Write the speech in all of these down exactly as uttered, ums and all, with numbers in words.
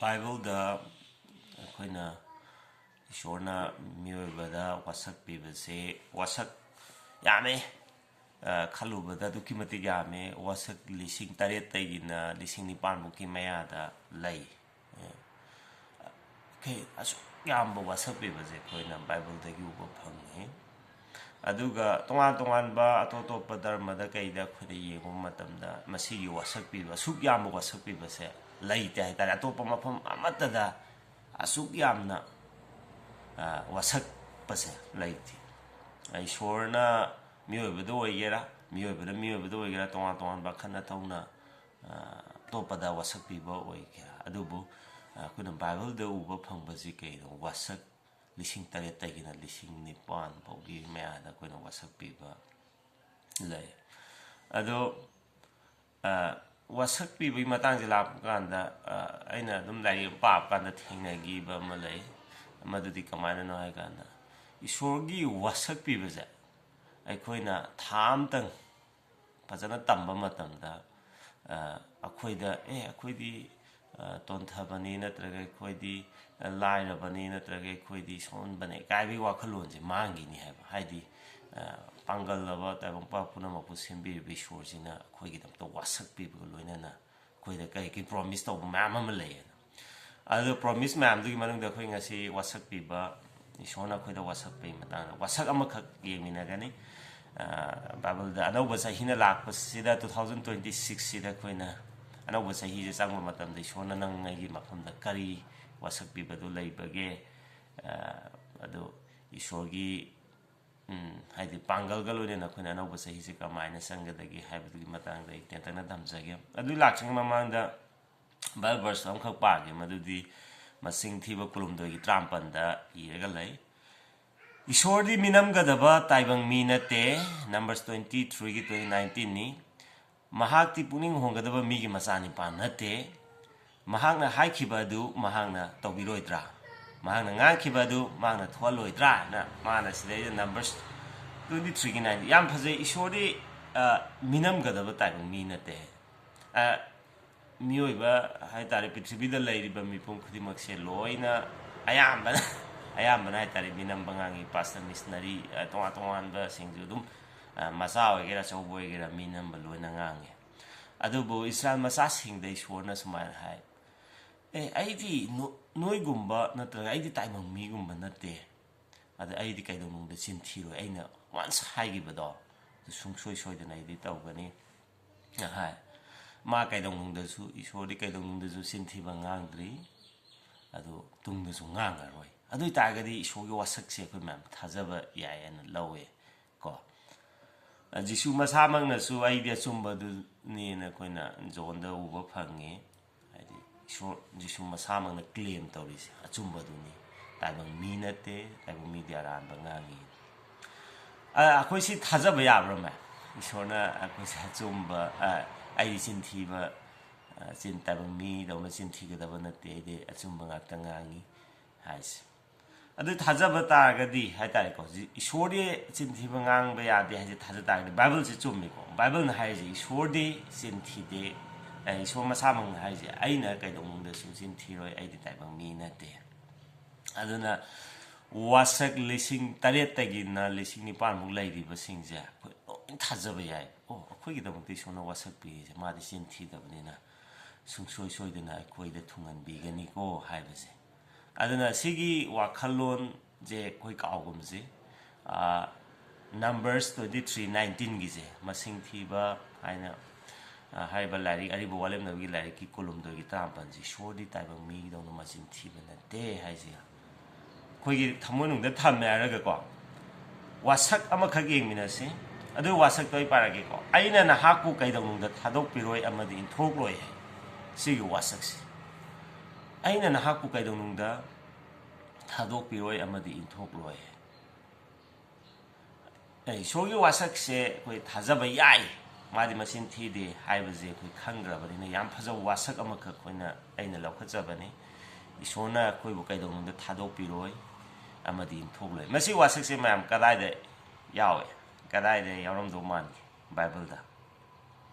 ꯕꯥꯏꯕꯜꯗ ꯑꯩꯈꯣꯏꯅ ꯏꯁꯣꯔꯅ ꯃꯤꯑꯣꯏꯕꯗ ꯋꯥꯁꯛ ꯄꯤꯕꯁꯦ, ꯋꯥꯁꯛ ꯌꯥꯝꯃꯦ꯫ ꯑ, ꯈꯜꯂꯨꯕꯗ ꯑꯗꯨꯛꯀꯤ ꯃꯇꯤꯛ ꯌꯥꯝꯃꯦ꯫ ꯋꯥꯁꯛ ꯂꯤꯁꯤꯡ ꯇꯔꯦꯠꯇꯒꯤꯅ ꯂꯤꯁꯤꯡ ꯅꯤꯄꯥꯟꯃꯨꯛꯀꯤ ꯃꯌꯥꯗ ꯂꯩ꯫ ꯑꯦ, ꯑꯁꯨꯛ ꯌꯥꯝꯕ ꯋꯥꯁꯛ ꯄꯤꯕꯁꯦ ꯑꯩꯈꯣꯏꯅ ꯕꯥꯏꯕꯜꯗꯒꯤ ꯎꯕ ꯐꯪꯉꯤ꯫ ꯑꯗꯨꯒ ꯇꯣꯉꯥꯟ ꯇꯣꯉꯥꯟꯕ ꯑꯇꯣꯞ ꯑꯇꯣꯞꯄ ꯙꯔꯃꯗ ꯀꯩꯗ ꯑꯩꯈꯣꯏꯅ ꯌꯦꯡꯕ ꯃꯇꯝꯗ ꯃꯁꯤꯒꯤ ꯋꯥꯁꯛ ꯄꯤꯕ, ꯑꯁꯨꯛ ꯌꯥꯝꯕ ꯋꯥꯁꯛ ꯄꯤꯕꯁꯦ ꯂꯩꯇꯦ ꯍꯥꯏꯇꯥꯔꯦ꯫ ꯑꯇꯣꯞꯄ ꯃꯐꯝ ꯑꯃꯠꯇꯗ ꯑꯁꯨꯛ ꯌꯥꯝꯅ, ꯑ, ꯋꯥꯁꯛꯄꯁꯦ ꯂꯩꯇꯦ꯫ ꯏꯁꯣꯔꯅ ꯃꯤꯑꯣꯏꯕꯗ ꯑꯣꯏꯒꯦꯔꯥ, ꯃꯤꯑꯣꯏꯕꯅ ꯃꯤꯑꯣꯏꯕꯗ ꯑꯣꯏꯒꯦꯔꯥ, ꯇꯣꯉꯥꯟ ꯇꯣꯉꯥꯟꯕ ꯈꯠꯅ ꯊꯧꯅ, ꯑ, ꯑꯇꯣꯞꯄꯗ ꯋꯥꯁꯛ ꯄꯤꯕ ꯑꯣꯏꯒꯦꯔꯥ, ꯑꯗꯨꯕꯨ, ꯑ, ꯑꯩꯈꯣꯏꯅ ꯕꯥꯏꯕꯜꯗ ꯎꯕ ꯐꯪꯕꯁꯤ ꯀꯩꯅꯣ? ꯋꯥꯁꯛ ꯂꯤꯁꯤꯡ ꯇꯔꯦꯠꯇꯒꯤꯅ ꯂꯤꯁꯤꯡ ꯅꯤꯄꯥꯟ ꯐꯥꯎꯒꯤ ꯃꯌꯥꯗ ꯑꯩꯈꯣꯏꯅ ꯋꯥꯁꯛ ꯄꯤꯕ ꯂꯩ꯫ ꯑꯗꯣ, ꯑ, ꯋꯥꯁꯛ ꯄꯤꯕꯒꯤ ꯃꯇꯥꯡꯁꯦ ꯂꯥꯛꯄ ꯀꯥꯟꯗ, ꯑ, ꯑꯩꯅ ꯑꯗꯨꯝ ꯂꯥꯏꯔꯤꯛ ꯑꯃ ꯄꯥꯕ ꯀꯥꯟꯗ ꯊꯦꯡꯅꯈꯤꯕ ꯑꯃ ꯂꯩ꯫ ꯃꯗꯨꯗꯤ ꯀꯃꯥꯏꯅꯅꯣ ꯍꯥꯏ ꯀꯥꯟꯗ, ꯏꯁꯣꯔꯒꯤ ꯋꯥꯁꯛ ꯄꯤꯕꯁꯦ ꯑꯩꯈꯣꯏꯅ ꯊꯥ ꯑꯃꯇꯪ ꯐꯖꯅ ꯇꯝꯕ ꯃꯇꯝꯗ, ꯑ, ꯑꯩꯈꯣꯏꯗ, "ꯑꯦ, ꯑꯩꯈꯣꯏꯗꯤ, ꯑ, ꯇꯣꯟꯊꯕꯅꯤ, ꯅꯠꯇ꯭ꯔꯒ ꯑꯩꯈꯣꯏꯗꯤ, ꯑ, ꯂꯥꯏꯔꯕꯅꯤ, ꯅꯠꯇ꯭ꯔꯒ ꯑꯩꯈꯣꯏꯗꯤ ꯁꯣꯟꯕꯅꯦ" ꯀꯥꯏꯕꯒꯤ ꯋꯥꯈꯜꯂꯣꯟꯁꯦ ꯃꯥꯡꯈꯤꯅꯤ ꯍꯥꯏꯕ꯫ ꯍꯥꯏꯗꯤ, ꯑ, ꯄꯥꯡꯒꯜ ꯂꯕ ꯇꯥꯏꯕꯪꯄꯥꯟ ꯄꯨꯝꯅꯃꯛꯄꯨ ꯁꯦꯝꯕꯤꯔꯤꯕ ꯏꯁꯣꯔꯁꯤꯅ ꯑꯩꯈꯣꯏꯒꯤꯗꯃꯛꯇ ꯋꯥꯁꯛ ꯄꯤꯕꯒ ꯂꯣꯏꯅꯅ ꯑꯩꯈꯣꯏꯗ ꯀꯔꯤ ꯀꯔꯤ ꯄ꯭ꯔꯣꯃꯤꯁ ꯇꯧꯕ ꯃꯌꯥꯝ ꯑꯃ ꯂꯩꯌꯦꯅ꯫ ꯑꯗꯣ ꯄ꯭ꯔꯣꯃꯤꯁ ꯃꯌꯥꯝꯗꯨꯒꯤ ꯃꯅꯨꯡꯗ ꯑꯩꯈꯣꯏ ꯉꯁꯤ ꯋꯥꯁꯛ ꯄꯤꯕ, ꯏꯁꯣꯔꯅ ꯑꯩꯈꯣꯏꯗ ꯋꯥꯁꯛ ꯄꯤꯕꯒꯤ ꯃꯇꯥꯡꯗ ꯋꯥꯁꯛ ꯑꯃꯈꯛ ꯌꯦꯡꯃꯤꯟꯅꯒꯅꯤ꯫ ꯑ, ꯕꯥꯏꯕꯜꯗ ꯑꯅꯧꯕ ꯆꯍꯤꯅ ꯂꯥꯛꯄꯁꯤꯗ, two thousand twenty six ꯁꯤꯗ ꯑꯩꯈꯣꯏꯅ ꯑꯅꯧꯕ ꯆꯍꯤꯁꯦ ꯆꯪꯕ ꯃꯇꯝꯗ ꯏꯁꯣꯔꯅ ꯅꯪ ꯑꯩꯒꯤ ꯃꯐꯝꯗ ꯀꯔꯤ ꯋꯥꯁꯛ ꯄꯤꯕꯗꯨ ꯂꯩꯕꯒꯦ? ꯑ, ꯑꯗꯨ ꯏꯁꯣꯔꯒꯤ, ꯎꯝ, ꯍꯥꯏꯗꯤ ꯄꯥꯡꯒꯜꯒ ꯂꯣꯏꯅꯅ ꯑꯩꯈꯣꯏꯅ ꯑꯅꯧꯕ ꯆꯍꯤꯁꯦ ꯀꯃꯥꯏꯅ ꯆꯪꯒꯗꯒꯦ ꯍꯥꯏꯕꯗꯨꯒꯤ ꯃꯇꯥꯡꯗ ꯑꯩ ꯇꯦꯟꯇꯛꯅ ꯊꯝꯖꯒꯦ꯫ ꯑꯗꯨ ꯂꯥꯛꯇ꯭ꯔꯤꯉꯩ ꯃꯃꯥꯡꯗ ꯕꯥꯏꯕꯜ ꯚꯔꯁ ꯑꯃꯈꯛ ꯄꯥꯒꯦ, ꯃꯗꯨꯗꯤ ꯃꯁꯤꯡ ꯊꯤꯕ ꯀꯨꯟꯍꯨꯝꯗꯣꯏꯒꯤ ꯇꯔꯥꯃꯥꯄꯟꯗ ꯏꯔꯒ ꯂꯩ, "ꯏꯁꯣꯔꯗꯤ ꯃꯤꯅꯝꯒꯗꯕ ꯇꯥꯏꯕꯪ ꯃꯤ ꯅꯠꯇꯦ", Numbers twenty three ꯒꯤ twenty nineteen ꯅꯤ꯫ "ꯃꯍꯥꯛꯇꯤ ꯄꯨꯛꯅꯤꯡ ꯍꯣꯡꯒꯗꯕ ꯃꯤꯒꯤ ꯃꯆꯥꯅꯤꯄꯥ ꯅꯠꯇꯦ꯫ ꯃꯍꯥꯛꯅ ꯍꯥꯏꯈꯤꯕ ꯑꯗꯨ ꯃꯍꯥꯛꯅ ꯇꯧꯕꯤꯔꯣꯏꯗ꯭ꯔꯥ? ꯃꯍꯥꯛꯅ ꯉꯥꯡꯈꯤꯕ ꯑꯗꯨ ꯃꯍꯥꯛꯅ ꯊꯣꯛꯍꯜꯂꯣꯏꯗ꯭ꯔꯥ?" ꯍꯥꯏꯅ ꯃꯥꯅ ꯁꯤꯗꯩꯗ Numbers twenty three ꯒꯤ nine, ꯌꯥꯝ ꯐꯖꯩ꯫ ꯏꯁꯣꯔꯗꯤ, ꯑ, ꯃꯤꯅꯝꯒꯗꯕ ꯇꯥꯏꯕꯪ ꯃꯤ ꯅꯠꯇꯦ꯫ ꯑ, ꯃꯤꯑꯣꯏꯕ ꯍꯥꯏ ꯇꯥꯔꯦ, ꯄ꯭ꯔꯤꯊꯤꯕꯤꯗ ꯂꯩꯔꯤꯕ ꯃꯤꯄꯨꯝ ꯈꯨꯗꯤꯡꯃꯛꯁꯦ ꯂꯣꯏꯅ, ꯑꯌꯥꯝꯕꯅ ꯑꯌꯥꯝꯕꯅ ꯍꯥꯏ ꯇꯥꯔꯦ, ꯃꯤꯅꯝꯕ ꯉꯥꯡꯉꯤ꯫ ꯄꯥꯁꯇꯔ, ꯃꯤꯁꯅꯔꯤ, ꯑ, ꯇꯣꯉꯥꯟ ꯇꯣꯉꯥꯟꯕꯁꯤꯡꯁꯨ ꯑꯗꯨꯝ, ꯑ, ꯃꯆꯥ ꯑꯣꯏꯒꯦꯔꯥ ꯑꯆꯧꯕ ꯑꯣꯏꯒꯦꯔꯥ, ꯃꯤꯅꯝꯕ ꯂꯣꯏꯅ ꯉꯥꯡꯉꯤ꯫ ꯑꯗꯨꯕꯨ ꯏꯁꯔꯥꯌꯦꯜ ꯃꯆꯥꯁꯤꯡꯗ ꯏꯁꯣꯔꯅ ꯁꯨꯃꯥꯏꯅ ꯍꯥꯏ, "ꯑꯦ, ꯑꯩꯗꯤ ꯅꯣ-, ꯅꯣꯏꯒꯨꯝꯕ ꯅꯠꯇ꯭ꯔꯒ ꯑꯩꯗꯤ ꯇꯥꯏꯕꯪ ꯃꯤꯒꯨꯝꯕ ꯅꯠꯇꯦ꯫ ꯑꯗ ꯑꯩꯗꯤ ꯀꯩꯗꯧꯅꯨꯡꯗ ꯆꯤꯟ ꯊꯤꯔꯣꯏ꯫ ꯑꯩꯅ ꯋꯥꯟꯁ ꯍꯥꯏꯈꯤꯕꯗꯣ ꯑꯗꯨ ꯁꯨꯡꯁꯣꯏ ꯁꯣꯏꯗꯅ ꯑꯩꯗꯤ ꯇꯧꯒꯅꯤ" ꯍꯥꯏ꯫ ꯃꯥ ꯀꯩꯗꯧꯅꯨꯡꯗꯁꯨ, ꯏꯁꯣꯔꯗꯤ ꯀꯩꯗꯧꯅꯨꯡꯗꯁꯨ ꯆꯤꯟ ꯊꯤꯕ ꯉꯥꯡꯗ꯭ꯔꯤ, ꯑꯗꯨ ꯇꯨꯡꯗꯁꯨ ꯉꯥꯡꯉꯔꯣꯏ꯫ ꯑꯗꯨ ꯑꯣꯏ ꯇꯥꯔꯒꯗꯤ ꯏꯁꯣꯔꯒꯤ ꯋꯥꯁꯛꯁꯦ ꯑꯩꯈꯣꯏ ꯃꯌꯥꯝ ꯊꯥꯖꯕ ꯌꯥꯏ ꯍꯥꯏꯅ ꯂꯧꯋꯦ ꯀꯣ꯫ ꯖꯤꯁꯨ ꯃꯁꯥꯃꯛꯅꯁꯨ "ꯑꯩꯗꯤ ꯑꯆꯨꯝꯕꯗꯨꯅꯦꯅ" ꯑꯩꯈꯣꯏꯅ ꯖꯣꯟꯗ ꯎꯕ ꯐꯪꯉꯤ꯫ ꯍꯥꯏꯗꯤ ꯏꯁꯣꯔ, ꯖꯤꯁꯨ ꯃꯁꯥꯃꯛꯅ ꯀ꯭ꯂꯦꯝ ꯇꯧꯔꯤꯁꯦ ꯑꯆꯨꯝꯕꯗꯨꯅꯤ, ꯇꯥꯏꯕꯪ ꯃꯤ ꯅꯠꯇꯦ, ꯇꯥꯏꯕꯪ ꯃꯤꯗꯤ ꯑꯔꯥꯟꯕ ꯉꯥꯡꯉꯤ꯫ ꯑ, ꯑꯩꯈꯣꯏ ꯁꯤ ꯊꯥꯖꯕ ꯌꯥꯕ꯭ꯔꯥ, ꯃꯦ? ꯏꯁꯣꯔꯅ ꯑꯩꯈꯣꯏꯁꯦ ꯑꯆꯨꯝꯕ, ꯑ, "ꯑꯩꯗꯤ ꯆꯤꯟꯊꯤꯕ, ꯑ, ꯆꯤꯟ, ꯇꯥꯏꯕꯪ ꯃꯤꯗꯧꯅ ꯆꯤꯟꯊꯤꯒꯗꯕ ꯅꯠꯇꯦ, ꯑꯩꯗꯤ ꯑꯆꯨꯝꯕ ꯉꯥꯛꯇ ꯉꯥꯡꯉꯤ" ꯍꯥꯏꯁꯦ꯫ ꯑꯗꯨ ꯊꯥꯖꯕ ꯇꯥꯔꯒꯗꯤ ꯍꯥꯏ ꯇꯥꯔꯦꯀꯣ, ꯖꯤ-, ꯏꯁꯣꯔꯗꯤ ꯆꯤꯟꯊꯤꯕ ꯉꯥꯡꯕ ꯌꯥꯗꯦ ꯍꯥꯏꯁꯦ ꯊꯥꯖ ꯇꯥꯔꯒꯗꯤ, ꯕꯥꯏꯕꯜꯁꯦ ꯆꯨꯝꯃꯤꯀꯣ꯫ ꯕꯥꯏꯕꯜꯅ ꯍꯥꯏꯔꯤꯁꯦ ꯏꯁꯣꯔꯗꯤ ꯆꯤꯟꯊꯤꯗꯦ, ꯑꯦ, ꯏꯁꯣꯔ ꯃꯁꯥꯃꯛꯅ ꯍꯥꯏꯔꯤꯁꯦ, "ꯑꯩꯅ ꯀꯩꯗꯧꯅꯨꯡꯗꯁꯨ ꯆꯤꯟꯊꯤꯔꯣꯏ, ꯑꯩꯗꯤ ꯇꯥꯏꯕꯪ ꯃꯤ ꯅꯠꯇꯦ"꯫ ꯑꯗꯨꯅ ꯋꯥꯁꯛ ꯂꯤꯁꯤꯡ ꯇꯔꯦꯠꯇꯒꯤꯅ ꯂꯤꯁꯤꯡ ꯅꯤꯄꯥꯟꯃꯨꯛ ꯂꯩꯔꯤꯕꯁꯤꯡꯁꯦ ꯑꯩꯈꯣꯏ ꯂꯣꯏ ꯊꯥꯖꯕ ꯌꯥꯏ꯫ ꯑꯣ, ꯑꯩꯈꯣꯏꯒꯤꯗꯃꯛꯇ ꯏꯁꯣꯔꯅ ꯋꯥꯁꯛ ꯄꯤꯔꯤꯁꯦ, ꯃꯥꯗꯤ ꯆꯤꯟ ꯊꯤꯗꯕꯅꯤꯅ ꯁꯨꯡꯁꯣꯏ ꯁꯣꯏꯗꯅ ꯑꯩꯈꯣꯏꯗ ꯊꯨꯡꯍꯟꯕꯤꯒꯅꯤꯀꯣ ꯍꯥꯏꯕꯁꯦ꯫ ꯑꯗꯨꯅ ꯁꯤꯒꯤ ꯋꯥꯈꯜꯂꯣꯟꯁꯦ ꯑꯩꯈꯣꯏ ꯀꯥꯎꯒꯨꯝꯁꯤ꯫ ꯑ, Numbers twenty three nineteen ꯒꯤꯁꯦ, ꯃꯁꯤꯡ ꯊꯤꯕ ꯍꯥꯏꯅ, ꯑ, ꯍꯥꯏꯔꯤꯕ ꯂꯥꯏꯔꯤꯛ, ꯑꯔꯤꯕ ꯋꯥꯂꯦꯝꯅꯕꯒꯤ ꯂꯥꯏꯔꯤꯛꯀꯤ ꯀꯣꯂꯨꯝꯗꯣꯏꯒꯤ ꯇꯔꯥꯃꯥꯄꯟꯁꯦ, "ꯏꯁꯣꯔꯗꯤ ꯇꯥꯏꯕꯪ ꯃꯤꯗꯧꯅ ꯃꯆꯤꯟ ꯊꯤꯕ ꯅꯠꯇꯦ" ꯍꯥꯏꯁꯦ꯫ ꯑꯩꯈꯣꯏꯒꯤ ꯊꯃꯣꯏꯅꯨꯡꯗ ꯊꯝꯃꯦ ꯍꯥꯏꯔꯒꯀꯣ, ꯋꯥꯁꯛ ꯑꯃꯈꯛ ꯌꯦꯡꯃꯤꯟꯅꯁꯤ꯫ ꯑꯗꯨ ꯋꯥꯁꯛꯇꯣ ꯑꯩ ꯄꯥꯔꯛꯀꯦꯀꯣ꯫ "ꯑꯩꯅ ꯅꯍꯥꯛꯄꯨ ꯀꯩꯗꯧꯅꯨꯡꯗ ꯊꯥꯗꯣꯛꯄꯤꯔꯣꯏ ꯑꯃꯗꯤ ꯏꯟꯊꯣꯛꯂꯣꯏ" ꯍꯥꯏ꯫ ꯁꯤꯒꯤ ꯋꯥꯁꯛꯁꯦ, "ꯑꯩꯅ ꯅꯍꯥꯛꯄꯨ ꯀꯩꯗꯧꯅꯨꯡꯗ ꯊꯥꯗꯣꯛꯄꯤꯔꯣꯏ ꯑꯃꯗꯤ ꯏꯟꯊꯣꯛꯂꯣꯏ"꯫ ꯑꯦ, ꯏꯁꯣꯔꯒꯤ ꯋꯥꯁꯛꯁꯦ ꯑꯩꯈꯣꯏ ꯊꯥꯖꯕ ꯌꯥꯏ, ꯃꯥꯗꯤ ꯃꯆꯤꯟ ꯊꯤꯗꯦ ꯍꯥꯏꯕꯁꯦ ꯑꯩꯈꯣꯏ ꯈꯪꯈ꯭ꯔꯕꯅꯤꯅ, ꯌꯥꯝ ꯐꯖꯕ ꯋꯥꯁꯛ ꯑꯃꯈꯛ ꯑꯩꯈꯣꯏꯅ, ꯑꯩꯅ ꯂꯧꯈꯠꯆꯕꯅꯤ꯫ ꯏꯁꯣꯔꯅ ꯑꯩꯈꯣꯏꯕꯨ ꯀꯩꯗꯧꯅꯨꯡꯗ ꯊꯥꯗꯣꯛꯄꯤꯔꯣꯏ ꯑꯃꯗꯤ ꯏꯟꯊꯣꯛꯂꯣꯏ꯫ ꯃꯁꯤ ꯋꯥꯁꯛꯁꯦ ꯃꯌꯥꯝ ꯀꯗꯥꯏꯗ ꯌꯥꯎꯏ? ꯀꯗꯥꯏꯗ ꯌꯥꯎꯔꯝꯗꯧ ꯃꯥꯟꯒꯦ ꯕꯥꯏꯕꯜꯗ?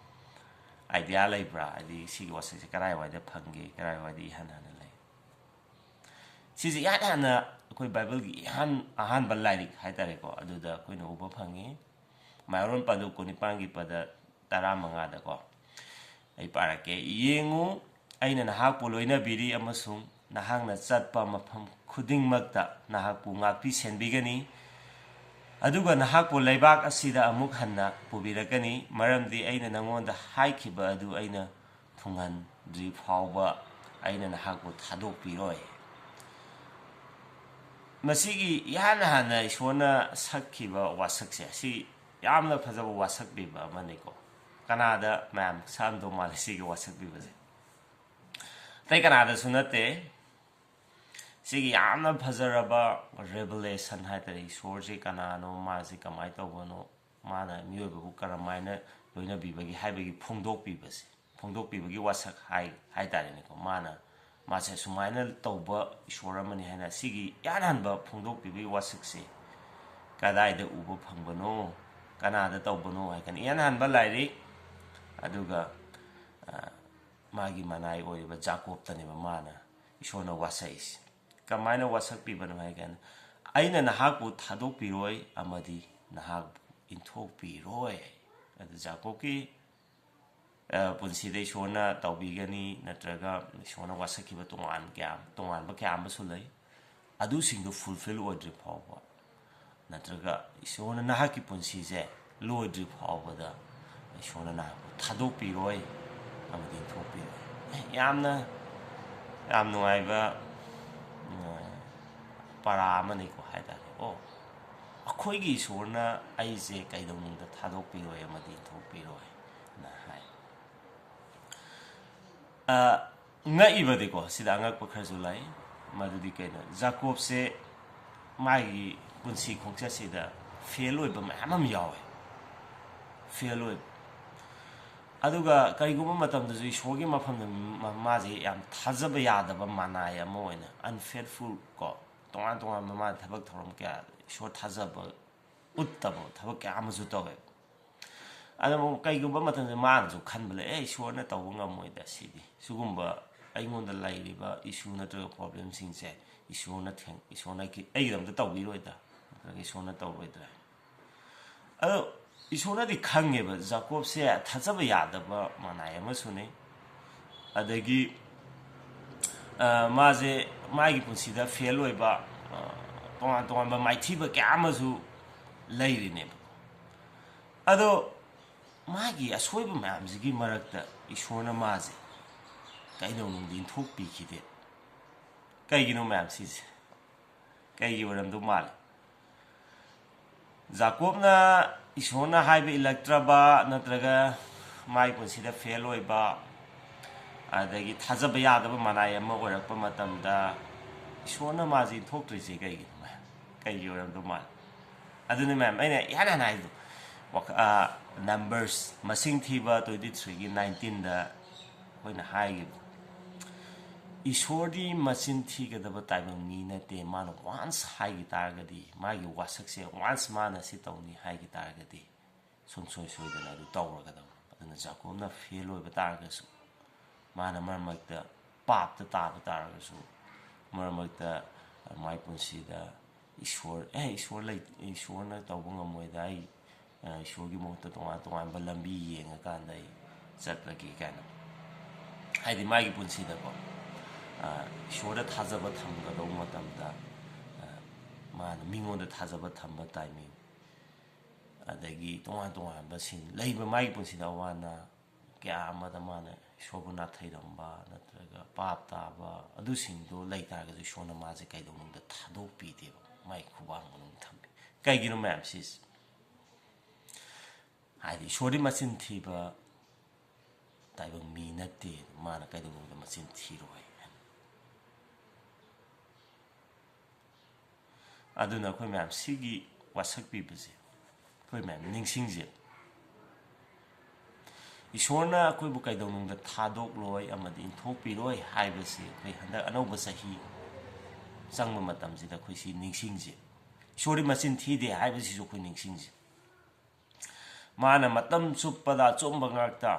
ꯑꯥꯏꯗꯤꯌꯥ ꯂꯩꯕ꯭ꯔꯥ? ꯍꯥꯏꯗꯤ ꯁꯤꯒꯤ ꯋꯥꯁꯛꯁꯦ ꯀꯔꯥꯏꯋꯥꯏꯗ ꯐꯪꯒꯦ, ꯀꯔꯥꯏꯋꯥꯏꯗ ꯏꯍꯥꯟ ꯍꯥꯟꯅ ꯂꯩ? ꯁꯤꯁꯦ ꯏꯍꯥꯟ ꯍꯥꯟꯅ ꯑꯩꯈꯣꯏ ꯕꯥꯏꯕꯜꯒꯤ ꯏꯍꯥꯟ ꯑꯍꯥꯟꯕ ꯂꯥꯏꯔꯤꯛ ꯍꯥꯏꯇꯥꯔꯦꯀꯣ, ꯑꯗꯨꯗ ꯑꯩꯈꯣꯏꯅ ꯎꯕ ꯐꯪꯉꯤ꯫ ꯃꯌꯥꯝꯕꯝ ꯄꯟꯗꯨꯞ ꯀꯨꯟꯅꯤꯄꯥꯟꯒꯤ ꯄꯗ ꯇꯔꯥꯃꯉꯥꯗꯀꯣ꯫ ꯑꯩ ꯄꯥꯔꯛꯀꯦ꯫ "ꯌꯦꯡꯉꯨ, ꯑꯩꯅ ꯅꯍꯥꯛꯄꯨ ꯂꯣꯏꯅꯕꯤꯔꯤ ꯑꯃꯁꯨꯡ ꯅꯍꯥꯛꯅ ꯆꯠꯄ ꯃꯐꯝ ꯈꯨꯗꯤꯡꯃꯛꯇ ꯅꯍꯥꯛꯄꯨ ꯉꯥꯛꯄꯤ ꯁꯦꯟꯕꯤꯒꯅꯤ꯫ ꯑꯗꯨꯒ ꯅꯍꯥꯛꯄꯨ ꯂꯩꯕꯥꯛ ꯑꯁꯤꯗ ꯑꯃꯨꯛ ꯍꯟꯅ ꯄꯨꯕꯤꯔꯛꯀꯅꯤ, ꯃꯔꯝꯗꯤ ꯑꯩꯅ ꯅꯉꯣꯟꯗ ꯍꯥꯏꯈꯤꯕ ꯑꯗꯨ ꯑꯩꯅ ꯊꯨꯡꯍꯟꯗ꯭ꯔꯤ ꯐꯥꯎꯕ ꯑꯩꯅ ꯅꯍꯥꯛꯄꯨ ꯊꯥꯗꯣꯛꯄꯤꯔꯣꯏ"꯫ ꯃꯁꯤꯒꯤ ꯏꯍꯥꯟ ꯍꯥꯟꯅ ꯏꯁꯣꯔꯅ ꯁꯛꯈꯤꯕ ꯋꯥꯁꯛꯁꯦ, ꯁꯤ ꯌꯥꯝꯅ ꯐꯖꯕ ꯋꯥꯁꯛꯄꯤꯕ ꯑꯃꯅꯤꯀꯣ꯫ ꯀꯅꯥꯗ ꯃꯌꯥꯝ ꯁꯛꯑꯝꯗꯧ ꯃꯥꯜꯂꯤ ꯁꯤꯒꯤ ꯋꯥꯁꯛꯄꯤꯕꯁꯦ? ꯑꯇꯩ ꯀꯅꯥꯗꯁꯨ ꯅꯠꯇꯦ꯫ ꯁꯤꯒꯤ ꯌꯥꯝꯅ ꯐꯖꯔꯕ ꯔꯦꯚꯦꯂꯦꯁꯟ ꯍꯥꯏꯇꯥꯔꯦ, ꯏꯁꯣꯔꯁꯤ ꯀꯅꯥꯅꯣ, ꯃꯥꯁꯤ ꯀꯃꯥꯏꯅ ꯇꯧꯕꯅꯣ, ꯃꯥꯅ ꯃꯤꯑꯣꯏꯕꯕꯨ ꯀꯔꯝꯍꯥꯏꯅ ꯂꯣꯏꯅꯕꯤꯕꯒꯦ ꯍꯥꯏꯕꯒꯤ ꯐꯣꯡꯗꯣꯛꯄꯤꯕꯁꯦ, ꯐꯣꯡꯗꯣꯛꯄꯤꯕꯒꯤ ꯋꯥꯁꯛ ꯍꯥꯏ ꯍꯥꯏꯇꯥꯔꯦꯅꯦꯀꯣ꯫ ꯃꯥꯅ, ꯃꯥꯁꯦ ꯑꯁꯨꯃꯥꯏꯅ ꯇꯧꯕ ꯏꯁꯣꯔ ꯑꯃꯅꯤ ꯍꯥꯏꯅ ꯁꯤꯒꯤ ꯏꯍꯥꯟ ꯍꯥꯟꯕ ꯐꯣꯡꯗꯣꯛꯄꯤꯕꯒꯤ ꯋꯥꯁꯛꯁꯦ ꯀꯗꯥꯏꯗ ꯎꯕ ꯐꯪꯕꯅꯣ, ꯀꯅꯥꯗ ꯇꯧꯕꯅꯣ ꯍꯥꯏ ꯀꯥꯟꯗ, ꯏꯍꯥꯟ ꯍꯥꯟꯕ ꯂꯥꯏꯔꯤꯛ, ꯑꯗꯨꯒ, ꯑ, ꯃꯥꯒꯤ ꯃꯅꯥꯏ ꯑꯣꯏꯔꯤꯕ ꯖꯥꯀꯣꯞꯇꯅꯦꯕ ꯃꯥꯅ, ꯏꯁꯣꯔꯅ ꯋꯥꯁꯛꯏꯁꯦ꯫ ꯀꯃꯥꯏꯅ ꯋꯥꯁꯛꯄꯤꯕꯅꯣ ꯍꯥꯏ ꯀꯥꯟꯗ, "ꯑꯩꯅ ꯅꯍꯥꯛꯄꯨ ꯊꯥꯗꯣꯛꯄꯤꯔꯣꯏ ꯑꯃꯗꯤ ꯅꯍꯥꯛꯄꯨ ꯏꯟꯊꯣꯛꯄꯤꯔꯣꯏ"꯫ ꯑꯗꯨ ꯖꯥꯀꯣꯞꯀꯤ, ꯑ, ꯄꯨꯟꯁꯤꯗ ꯏꯁꯣꯔꯅ ꯇꯧꯕꯤꯒꯅꯤ, ꯅꯠꯇ꯭ꯔꯒ ꯏꯁꯣꯔꯅ ꯋꯥꯁꯛꯈꯤꯕ ꯇꯣꯉꯥꯟ ꯀꯌꯥ, ꯇꯣꯉꯥꯟꯕ ꯀꯌꯥ ꯑꯃꯁꯨ ꯂꯩ꯫ ꯑꯗꯨꯁꯤꯡꯗꯨ ꯐꯨꯜꯐꯤꯜ ꯑꯣꯏꯗ꯭ꯔꯤ ꯐꯥꯎꯕ, ꯅꯠꯇ꯭ꯔꯒ ꯏꯁꯣꯔꯅ ꯅꯍꯥꯛꯀꯤ ꯄꯨꯟꯁꯤꯁꯦ ꯂꯣꯏꯗ꯭ꯔꯤ ꯐꯥꯎꯕꯗ ꯏꯁꯣꯔꯅ ꯅꯍꯥꯛꯄꯨ ꯊꯥꯗꯣꯛꯄꯤꯔꯣꯏ ꯑꯃꯗꯤ ꯏꯟꯊꯣꯛꯄꯤꯔꯣꯏ꯫ ꯑꯦ, ꯌꯥꯝꯅ, ꯌꯥꯝ ꯅꯨꯡꯉꯥꯏꯕ, ꯎꯝ, ꯄꯔꯥ ꯑꯃꯅꯤꯀꯣ ꯍꯥꯏꯇꯥꯔꯦ꯫ ꯑꯣ, ꯑꯩꯈꯣꯏꯒꯤ ꯏꯁꯣꯔꯅ ꯑꯩꯁꯦ ꯀꯩꯗꯧꯅꯨꯡꯗ ꯊꯥꯗꯣꯛꯄꯤꯔꯣꯏ ꯑꯃꯗꯤ ꯏꯟꯊꯣꯛꯄꯤꯔꯣꯏꯅ ꯍꯥꯏ꯫ ꯑ, ꯉꯛꯏꯕꯗꯤꯀꯣ, ꯁꯤꯗ ꯑꯉꯛꯄ ꯈꯔꯁꯨ ꯂꯩ꯫ ꯃꯗꯨꯗꯤ ꯀꯩꯅꯣ? ꯖꯥꯀꯣꯕꯁꯦ ꯃꯥꯒꯤ ꯄꯨꯟꯁꯤ ꯈꯣꯡꯆꯠꯁꯤꯗ ꯐꯦꯜ ꯑꯣꯏꯕ ꯃꯌꯥꯝ ꯑꯃ ꯌꯥꯎꯋꯦ꯫ ꯐꯦꯜ ꯑꯣꯏꯕ꯫ ꯑꯗꯨꯒ ꯀꯔꯤꯒꯨꯝꯕ ꯃꯇꯝꯗꯁꯨ ꯏꯁꯣꯔꯒꯤ ꯃꯐꯝꯗ ꯃ-, ꯃꯥꯁꯦ ꯌꯥꯝ ꯊꯥꯖꯕ ꯌꯥꯗꯕ ꯃꯅꯥꯏ ꯑꯃ ꯑꯣꯏꯅ, unfaithful ꯀꯣ, ꯇꯣꯉꯥꯟ ꯇꯣꯉꯥꯟꯕ ꯃꯥꯅ ꯊꯕꯛ ꯊꯧꯔꯝ ꯀꯌꯥ, ꯏꯁꯣꯔ ꯊꯥꯖꯕ ꯎꯠꯇꯕ ꯊꯕꯛ ꯀꯌꯥ ꯑꯃꯁꯨ ꯇꯧꯋꯦ꯫ ꯑꯗꯨꯕꯨ ꯀꯩꯒꯨꯝꯕ ꯃꯇꯝꯗ ꯃꯥꯅꯁꯨ ꯈꯟꯕ ꯂꯩ, "ꯑꯦ, ꯏꯁꯣꯔꯅ ꯇꯧꯕ ꯉꯝꯃꯣꯏꯗ ꯁꯤꯗꯤ, ꯁꯤꯒꯨꯝꯕ ꯑꯩꯉꯣꯟꯗ ꯂꯩꯔꯤꯕ issue ꯅꯠꯇ꯭ꯔꯒ problemꯁꯤꯡꯁꯦ ꯏꯁꯣꯔꯅ ꯊꯦꯡ-, ꯏꯁꯣꯔꯅ ꯀꯤ-, ꯑꯩꯒꯤꯗꯃꯛꯇ ꯇꯧꯕꯤꯔꯣꯏꯗ, ꯅꯠꯇ꯭ꯔꯒ ꯏꯁꯣꯔꯅ ꯇꯧꯔꯣꯏꯗ꯭ꯔꯥ?" ꯑꯗꯣ ꯏꯁꯣꯔꯅꯗꯤ ꯈꯪꯉꯦꯕ, ꯖꯥꯀꯣꯕꯁꯦ ꯊꯥꯖꯕ ꯌꯥꯗꯕ ꯃꯅꯥꯏ ꯑꯃꯁꯨꯅꯤ꯫ ꯑꯗꯒꯤ, ꯑ, ꯃꯥꯁꯦ, ꯃꯥꯒꯤ ꯄꯨꯟꯁꯤꯗ fail ꯑꯣꯏꯕ, ꯑ, ꯇꯣꯉꯥꯟ ꯇꯣꯉꯥꯟꯕ ꯃꯥꯏꯊꯤꯕ ꯀꯌꯥ ꯑꯃꯁꯨ ꯂꯩꯔꯤꯅꯦꯕ꯫ ꯑꯗꯣ ꯃꯥꯒꯤ ꯑꯁꯣꯏꯕ ꯃꯌꯥꯝꯁꯤꯒꯤ ꯃꯔꯛꯇ ꯏꯁꯣꯔꯅ ꯃꯥꯁꯦ ꯀꯩꯗꯧꯅꯨꯡꯗ ꯏꯟꯊꯣꯛꯄꯤꯈꯤꯗꯦ꯫ ꯀꯩꯒꯤꯅꯣ ꯃꯌꯥꯝ ꯁꯤꯁꯦ? ꯀꯩꯒꯤ ꯑꯣꯏꯔꯝꯗꯧ ꯃꯥꯜꯂꯤ? ꯖꯥꯀꯣꯕꯅ ꯏꯁꯣꯔꯅ ꯍꯥꯏꯕ ꯏꯜꯂꯛꯇ꯭ꯔꯕ, ꯅꯠꯇ꯭ꯔꯒ ꯃꯥꯒꯤ ꯄꯨꯟꯁꯤꯗ fail ꯑꯣꯏꯕ, ꯑꯗꯒꯤ ꯊꯥꯖꯕ ꯌꯥꯗꯕ ꯃꯅꯥꯏ ꯑꯃ ꯑꯣꯏꯔꯛꯄ ꯃꯇꯝꯗ ꯏꯁꯣꯔꯅ ꯃꯥꯁꯤ ꯏꯟꯊꯣꯛꯇ꯭ꯔꯤꯁꯦ ꯀꯩꯒꯤꯅꯣ? ꯀꯩꯒꯤ ꯑꯣꯏꯔꯝꯗꯧ ꯃꯥꯜꯂꯤ? ꯑꯗꯨꯅꯤ ꯃꯌꯥꯝ, ꯑꯩꯅ ꯏꯍꯥꯟ ꯍꯥꯟꯅ ꯍꯥꯏꯗꯣ, ꯋꯥꯈ-, ꯑ, Numbers, ꯃꯁꯤꯡ ꯊꯤꯕ twenty threeꯒꯤ nineteenꯗ ꯑꯩꯈꯣꯏꯅ ꯍꯥꯏꯈꯤꯕ, ꯏꯁꯣꯔꯗꯤ ꯃꯆꯤꯟ ꯊꯤꯒꯗꯕ ꯇꯥꯏꯕꯪ ꯃꯤ ꯅꯠꯇꯦ, ꯃꯥꯅ once ꯍꯥꯏꯈꯤ ꯇꯥꯔꯒꯗꯤ, ꯃꯥꯒꯤ ꯋꯥꯁꯛꯁꯦ once ꯃꯥꯅ ꯁꯤ ꯇꯧꯅꯤ ꯍꯥꯏꯈꯤ ꯇꯥꯔꯒꯗꯤ, ꯁꯨꯡꯁꯣꯏ ꯁꯣꯏꯗꯅ ꯑꯗꯨ ꯇꯧꯔꯒꯗꯕ꯫ ꯑꯗꯨꯅ ꯖꯥꯀꯣꯕꯅ fail ꯑꯣꯏꯕ ꯇꯥꯔꯒꯁꯨ, ꯃꯥꯅ ꯃꯔꯛ ꯃꯔꯛꯇ ꯄꯥꯞꯇ ꯇꯥꯕ ꯇꯥꯔꯒꯁꯨ, ꯃꯔꯛ ꯃꯔꯛꯇ ꯃꯥꯏ ꯄꯨꯟꯁꯤꯗ ꯏꯁꯣꯔ, "ꯑꯦ, ꯏꯁꯣꯔ ꯂꯩ, ꯏꯁꯣꯔꯅ ꯇꯧꯕ ꯉꯝꯃꯣꯏꯗ, ꯑꯩ, ꯑ, ꯏꯁꯣꯔꯒꯤ ꯃꯍꯨꯠꯇ ꯇꯣꯉꯥꯟ ꯇꯣꯉꯥꯟꯕ ꯂꯝꯕꯤ ꯌꯦꯡꯉꯀꯥꯟꯗ ꯑꯩ ꯆꯠꯂꯒꯦ" ꯀꯥꯏꯅ꯫ ꯍꯥꯏꯗꯤ ꯃꯥꯒꯤ ꯄꯨꯟꯁꯤꯗꯀꯣ, ꯑ, ꯏꯁꯣꯔꯗ ꯊꯥꯖꯕ ꯊꯝꯒꯗꯧꯕ ꯃꯇꯝꯗ, ꯑ, ꯃꯥꯅ ꯃꯤꯉꯣꯟꯗ ꯊꯥꯖꯕ ꯊꯝꯕ timing, ꯑꯗꯒꯤ ꯇꯣꯉꯥꯟ ꯇꯣꯉꯥꯟꯕꯁꯤꯡ ꯂꯩꯕ, ꯃꯥꯒꯤ ꯄꯨꯟꯁꯤꯗ ꯑꯋꯥ ꯑꯅꯥ ꯀꯌꯥ ꯑꯃꯗ ꯃꯥꯅ ꯏꯁꯣꯔꯕꯨ ꯅꯥꯊꯩꯔꯝꯕ ꯅꯠꯇ꯭ꯔꯒ ꯄꯥꯞ ꯇꯥꯕ ꯑꯗꯨꯁꯤꯡꯗꯣ ꯂꯩ ꯇꯥꯔꯒꯁꯨ ꯏꯁꯣꯔꯅ ꯃꯥꯁꯦ ꯀꯩꯗꯧꯅꯨꯡꯗ ꯊꯥꯗꯣꯛꯄꯤꯗꯦꯕ, ꯃꯥꯒꯤ ꯈꯨꯕꯥꯡ ꯃꯅꯨꯡꯗ ꯊꯝꯕꯤ꯫ ꯀꯩꯒꯤꯅꯣ ꯃꯌꯥꯝ ꯁꯤꯁꯦ? ꯍꯥꯏꯗꯤ ꯏꯁꯣꯔꯗꯤ ꯃꯆꯤꯟ ꯊꯤꯕ ꯇꯥꯏꯕꯪ ꯃꯤ ꯅꯠꯇꯦ, ꯃꯥꯅ ꯀꯩꯗꯧꯅꯨꯡꯗ ꯃꯆꯤꯟ ꯊꯤꯔꯣꯏ꯫ ꯑꯗꯨꯅ ꯑꯩꯈꯣꯏ ꯃꯌꯥꯝ ꯁꯤꯒꯤ ꯋꯥꯁꯛ ꯄꯤꯕꯁꯦ ꯑꯩꯈꯣꯏ ꯃꯌꯥꯝ ꯅꯤꯡꯁꯤꯡꯁꯦ꯫ ꯏꯁꯣꯔꯅ ꯑꯩꯈꯣꯏꯕꯨ ꯀꯩꯗꯧꯅꯨꯡꯗ ꯊꯥꯗꯣꯛꯂꯣꯏ ꯑꯃꯗꯤ ꯏꯟꯊꯣꯛꯄꯤꯔꯣꯏ ꯍꯥꯏꯕꯁꯤ ꯑꯩꯈꯣꯏ ꯍꯟꯗꯛ ꯑꯅꯧꯕ ꯆꯍꯤ ꯆꯪꯕ ꯃꯇꯝꯁꯤꯗ ꯑꯩꯈꯣꯏ ꯁꯤ ꯅꯤꯡꯁꯤꯡꯁꯦ꯫ ꯏꯁꯣꯔꯗꯤ ꯃꯆꯤꯟ ꯊꯤꯗꯦ ꯍꯥꯏꯕꯁꯤꯁꯨ ꯑꯩꯈꯣꯏ ꯅꯤꯡꯁꯤꯡꯁꯦ꯫ ꯃꯥꯅ ꯃꯇꯝ ꯆꯨꯞꯄꯗ ꯑꯆꯨꯝꯕ ꯉꯥꯛꯇ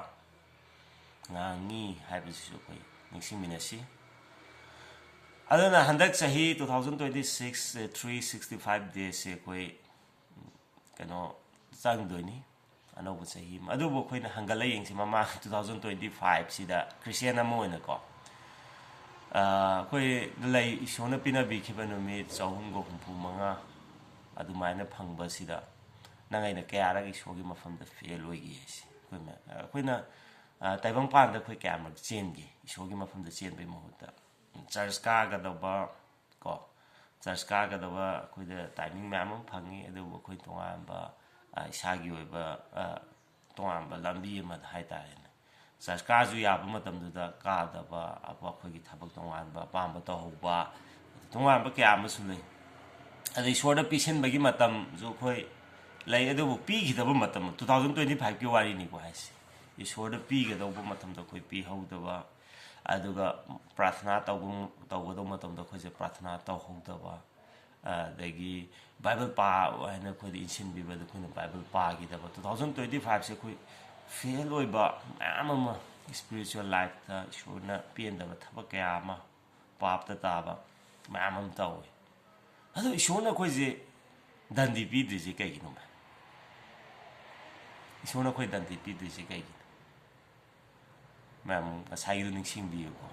ꯉꯥꯡꯉꯤ ꯍꯥꯏꯕꯁꯤꯁꯨ ꯑꯩꯈꯣꯏ ꯅꯤꯡꯁꯤꯡꯃꯤꯟꯅꯁꯤ꯫ ꯑꯗꯨꯅ ꯍꯟꯗꯛ ꯆꯍꯤ two thousand twenty six three sixty five daysꯁꯦ ꯑꯩꯈꯣꯏ ꯀꯩꯅꯣ ꯆꯪꯗꯣꯏꯅꯤ, ꯑꯅꯧꯕ ꯆꯍꯤ ꯑꯃ꯫ ꯑꯗꯨꯕꯨ ꯑꯩꯈꯣꯏꯅ ꯍꯟꯒꯠꯂ ꯌꯦꯡꯁꯤ, ꯃꯃꯥꯡ two thousand twenty fiveꯁꯤꯗ ꯈ꯭ꯔꯤꯁꯇꯤꯌꯥꯟ ꯑꯃ ꯑꯣꯏꯅꯀꯣ, ꯑꯩꯈꯣꯏ ꯂꯩ, ꯏꯁꯣꯔꯅ ꯄꯤꯅꯕꯤꯈꯤꯕ ꯅꯨꯃꯤꯠ ꯆꯍꯨꯝꯒ ꯍꯨꯝꯐꯨ ꯃꯉꯥ ꯑꯗꯨꯃꯥꯏꯅ ꯐꯪꯕꯁꯤꯗ ꯅꯪ ꯑꯩꯅ ꯀꯌꯥꯔꯛ ꯏꯁꯣꯔꯒꯤ ꯃꯐꯝꯗ ꯐꯦꯜ ꯑꯣꯏꯒꯦ ꯍꯥꯏꯁꯦ? ꯑꯩꯈꯣꯏ ꯃꯌꯥꯝ, ꯑꯩꯈꯣꯏꯅ ꯇꯥꯏꯕꯪꯄꯥꯟꯗ ꯑꯩꯈꯣꯏ ꯀꯌꯥꯃꯔꯛ ꯆꯦꯟꯒꯦ ꯏꯁꯣꯔꯒꯤ ꯃꯐꯝꯗ ꯆꯦꯟꯕꯒꯤ ꯃꯍꯨꯠꯇ? ꯆꯔꯆ ꯀꯥꯒꯗꯕ ꯀꯣ, ꯆꯔꯆ ꯀꯥꯒꯗꯕ ꯑꯩꯈꯣꯏꯗ ꯇꯥꯏꯃꯤꯡ ꯃꯌꯥꯝ ꯑꯃ ꯐꯪꯉꯤ, ꯑꯗꯨꯕꯨ ꯑꯩꯈꯣꯏ ꯇꯣꯉꯥꯟꯕ, ꯑ, ꯏꯁꯥꯒꯤ ꯑꯣꯏꯕ, ꯑ, ꯇꯣꯉꯥꯟꯕ ꯂꯝꯕꯤ ꯑꯃꯗ ꯍꯥꯏꯇꯥꯔꯦꯅꯦ, ꯆꯔꯆ ꯀꯥꯁꯨ ꯌꯥꯕ ꯃꯇꯝꯗꯨꯗ ꯀꯥꯗꯕ, ꯑꯄ-, ꯑꯩꯈꯣꯏꯒꯤ ꯊꯕꯛ ꯇꯣꯉꯥꯟꯕ ꯑꯄꯥꯝꯕ ꯇꯧꯍꯧꯕ, ꯇꯣꯉꯥꯟꯕ ꯀꯌꯥ ꯑꯃꯁꯨ ꯂꯩ꯫ ꯑꯗ ꯏꯁꯣꯔꯗ ꯄꯤꯁꯤꯟꯕꯒꯤ ꯃꯇꯝꯁꯨ ꯑꯩꯈꯣꯏ ꯂꯩ, ꯑꯗꯨꯕꯨ ꯄꯤꯈꯤꯗꯕ ꯃꯇꯝ, two thousand twenty fiveꯀꯤ ꯋꯥꯔꯤꯅꯤꯀꯣ ꯍꯥꯏꯁꯦ, ꯏꯁꯣꯔꯗ ꯄꯤꯒꯗꯧꯕ ꯃꯇꯝꯗ ꯑꯩꯈꯣꯏ ꯄꯤꯍꯧꯗꯕ, ꯑꯗꯨꯒ ꯄ꯭ꯔꯥꯊꯅꯥ ꯇꯧꯕ, ꯇꯧꯒꯗꯧꯕ ꯃꯇꯝꯗ ꯑꯩꯈꯣꯏꯁꯦ ꯄ꯭ꯔꯥꯊꯅꯥ ꯇꯧꯍꯧꯗꯕ, ꯑꯗꯒꯤ ꯕꯥꯏꯕꯜ ꯄꯥꯎ ꯍꯥꯏꯅ ꯑꯩꯈꯣꯏꯗ ꯏꯟꯁꯤꯟꯕꯤꯕꯗ ꯑꯩꯈꯣꯏꯅ ꯕꯥꯏꯕꯜ ꯄꯥꯈꯤꯗꯕ꯫ Two thousand twenty fiveꯁꯦ ꯑꯩꯈꯣꯏ ꯐꯦꯜ ꯑꯣꯏꯕ ꯃꯌꯥꯝ ꯑꯃ, ꯏꯁꯄꯤꯔꯤꯆꯨꯋꯦꯜ ꯂꯥꯏꯐꯇ ꯏꯁꯣꯔꯅ ꯄꯦꯟꯗꯕ ꯊꯕꯛ ꯀꯌꯥ ꯑꯃ, ꯄꯥꯞꯇ ꯇꯥꯕ ꯃꯌꯥꯝ ꯑꯃ ꯇꯧꯋꯤ꯫ ꯑꯗꯣ ꯏꯁꯣꯔꯅ ꯑꯩꯈꯣꯏꯁꯦ ꯗꯟꯗꯤ ꯄꯤꯗ꯭ꯔꯤꯁꯦ ꯀꯩꯒꯤꯅꯣ? ꯏꯁꯣꯔꯅ ꯑꯩꯈꯣꯏ ꯗꯟꯗꯤ ꯄꯤꯗ꯭ꯔꯤꯁꯦ ꯀꯩꯒꯤꯅꯣ? ꯃꯌꯥꯝ ꯉꯁꯥꯏꯒꯤꯗꯣ ꯅꯤꯡꯁꯤꯡꯕꯤꯌꯨꯀꯣ꯫